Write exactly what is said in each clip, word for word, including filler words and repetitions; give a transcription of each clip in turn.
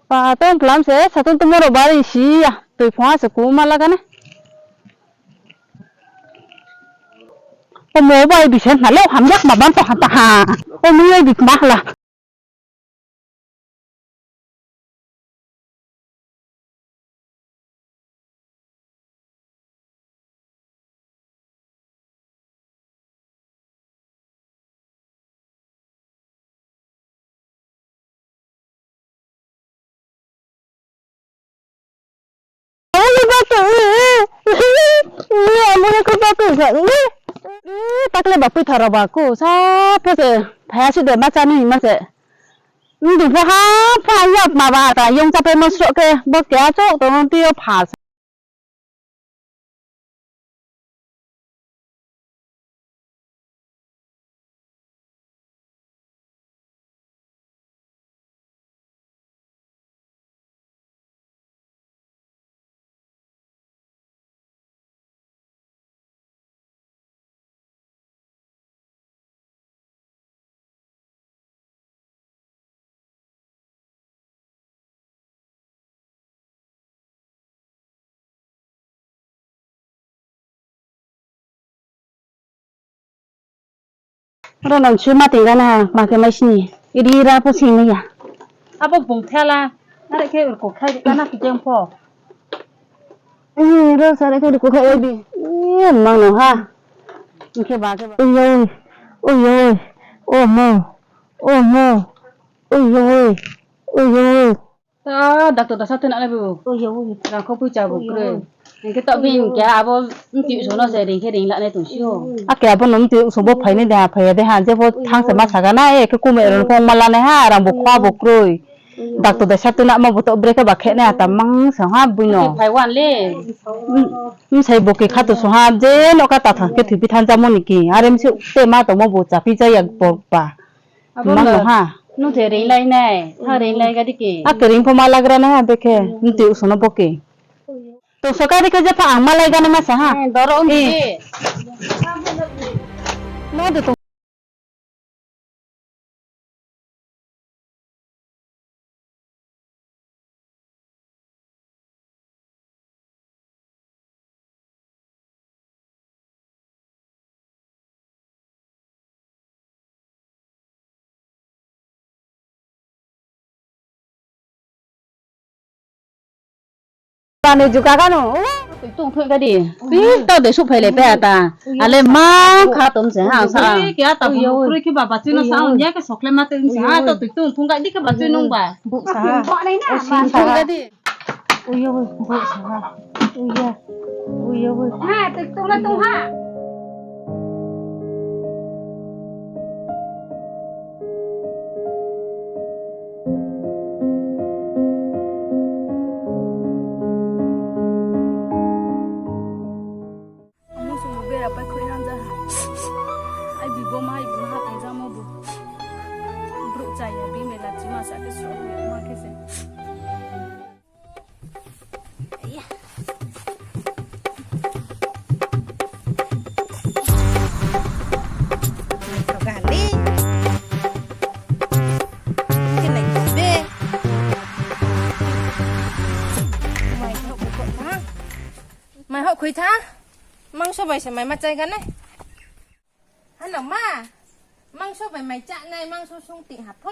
Patong plam se, satung tongmo rao bari si ya. Toi phung ha se ku ma laga ne. Omo bai bise na le hamjak ma ban to ha ta ha. Omo bai bi ma la. Amo le ba tong, amo le khe ba tong sa, takle ba poitha rao ba ku, sa pho se, phai ya si de, ma chá ni hingma se. Mdu pho ha, pha ya ma ba ta, yong chápaimo sroh khe, bo keha chouh tong tui yo pha sa. Ro nang sui ma tingga na, ma khe mai sini. Iri ra pho sing nai ya. Abo bung thela. Are khe urko khai kana kijeng pho. Ih, ro sare khe urko khai di. Ih, mang no ha. Hing khe ba khe ba. Ui yo, ui yo, omo, omo, ui yo, ui yo. Ta, doctor da sa tuna le bu. Ui yo, ui. Rang kho poicha bu kroi. Hing khe to bini khe abo mti uso no se ring khe ring la nai tong si o. Ake abo no mti uso bo phai nai de ha, phai ya de ha, je bo thang se ma saga na, e khe kumai rao no pho ma la nai ha, rang bu kho bo kroi. Doctor da sa tuna ma bu to bre khe ba khe nai ha, ta mang sa ha bui no. Phai wan le. Msai bo ke khato so ha, je no ka ta thang khe thoi pi thanng jamo ni ki. Are mse te ma tongmo bo chapi ja ya bo ba. Abo mang no ha. Nung se ring lai nai, ha ring lai ga di ke. A ke ring pho ma lagra nai ha, be khe. Mti uso no bo ke. Tong so ka di khe je pha ang ma lai ga nai ma sa ha. Doro ong di. No de tong. Tani juga kanu. Tui tong thoi ka di. Tui tau de suh phai le pe ata. Ale ma kha tom se ha sa. Ke ata bu kroi khe ba bachui no sa ya ke sokle ma tong se ha to tui tong thong ka di khe bachui nung ba. Bu sa ha. O si thong ka di. Uyo, bu sa ha. Uyo. Uyo, bu. Ha, tui tong na tong ha. Amo sung bo bera pai khoi hanja. Ai bi bo ma, ai bi ma ha tong jamo bo. Brouh chaya bi mela chima sa khe sro ma khe se. Mai hok khui tha. Mangso bai se mai ma chai ganai. Hano ma, mangso bai mai chá nai, mangso sung ti ha pho.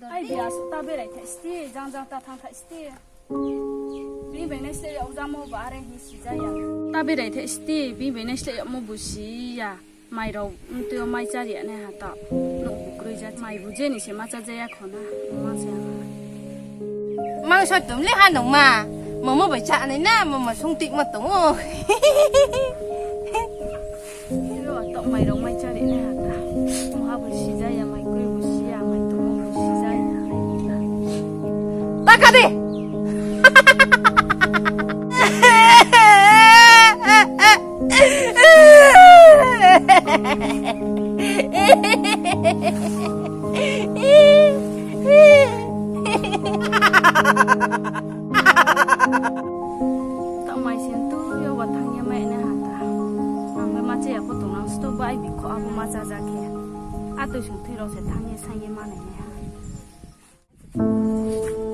Ai bi asuh ta berai thai sti, jang jang ta thang thai sti. Bini bai naisleh yag jamo ba are hing si ja ya. Ta berai thai sti, bini bai naisleh yagmo bo si ya. Mai rao mtui yo mai chári ya nai ha ta. Nouh bu kroi ja, mai bu je ni se ma chá ja ya kho na, ma se ha. Mangso tong le ha nung ma, momo bai chá nai na, momo sung ti ma tong o. Iro atok mai rao mai chári nai ha ta. Moha bo si ja ya, mai kroi bo si ya, mai tongmo bo si ja ya. Ta kha di. Tao mai se ntu yo wa thanng ye mai nai ha ta. Ang bai ma chá ya pho tong nang sto bai bi kho abo ma chá ja khe. A toi sung thui rao se thanng ye saing ye ma nai nai ha.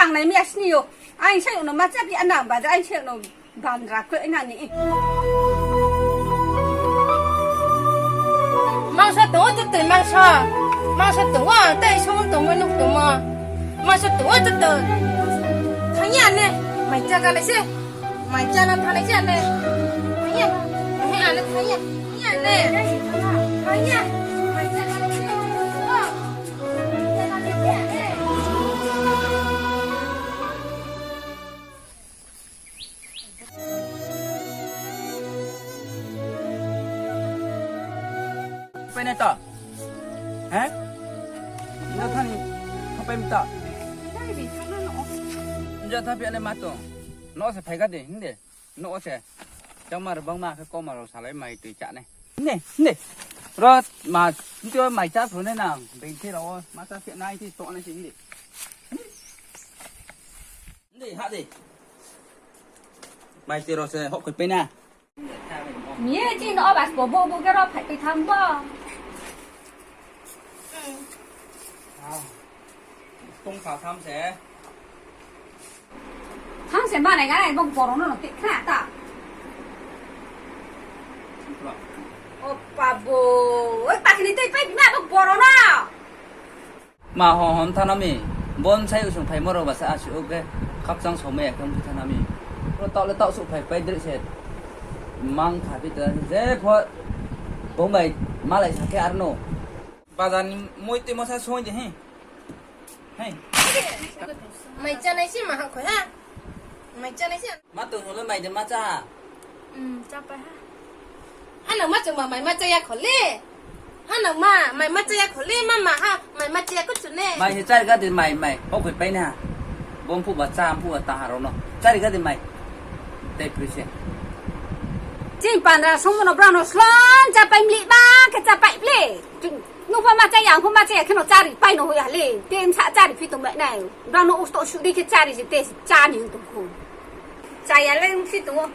tang nai mi ya sini yo. Aini sa yo no ma cha bi ana ba de aini sa yo no bandra khe na ni. Mangsa tong o, tei mangsa. Mangsa tong o, tei song tong o, nuk tong o. Mangsa tong o, tei. Thang ya ne. Mai cha ga le se. Mai cha na thang ya ne. Thang ya. Thang ya ne, thang ya. Thang ya ne. Thang ya. Mai cha ga le se. Pai nai ta? He? Nja thani, tha pai mi ta? Nja tha pi ale ma tong. No se phai ga de, hing de. No se. Changma rao bangma khe koma rao salai mai tui cha nai. Hing de, hing de. Ro ma, hing de mai cha phru nai nang. Beng the rao, ma cha phi nai thi to nai si hing de. Hing de, ha de. Mai se rao se hok khe pai na. Ni ye chini no obas bo bo bo khe ro phai pai tham bo. Tong sa tham se. Tham se ma nai ga nai bo boro no no te khna ta. O pa bo. Oi pa kini te pai ma bo boro no. Ma ho hon thanami, bon sai usung phaimo rao ba sa asuh khe khakchang somai ya khe ongphi thanami. Ro taoh le taoh suh phai pai dreh se mang kha phi ta je pho bung bai malai sa khe arno. Bazar ni moi tuimo sa soi de hi. Hai. Mai chanai si ma ha khoi ha. Mai chanai si. Ma tong song le mai de ma cha ha. Cha pai ha. Hanang ma chung ma mai ma cha ya kho le. Hanang ma mai ma cha ya kho le, ma ma ha mai ma cha ya kho chu ne. Mai se chari ga de mai, mai. Hok khe pai na. Bom phuh ba cha, phuh ba ta ha rao no. Chari ga de mai. Tei pri se. Chini pandra songmo no brao no slon cha pai mli ba khe cha pai ple. Nung pho ma cha ya, ang pho ma cha ya khe no chari pai no hoih ha le. Te bsa chari phi tong bai nai. Brao no usto suh di khe chari se te cha ni tong kho. Cha ya le ongsi tong o.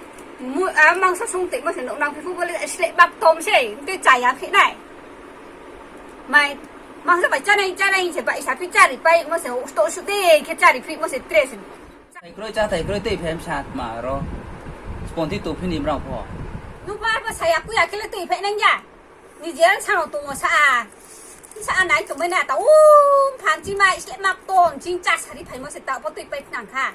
Mangsa song teimo se nouh nang phi phu bo le sleh bak tom se, te cha ya phi nai. Mai, mangsa bai chanai, chanai se bai sa phi chari paimo se, usto suh di khe chari phimo se tre se. Thai kroi cha, thai kroi tei phem sa ma ro. Sponti tong phi ni brao pho. Nung pho arpho sa ya ku ya khe le tei phe nang ya. Ni je ang sa no tong o sa a. Sa a nai tong bai na ta, um, phang chi mai, sleh mak tom, ching cha sari phaimo se ta pho tei pai phnang kha.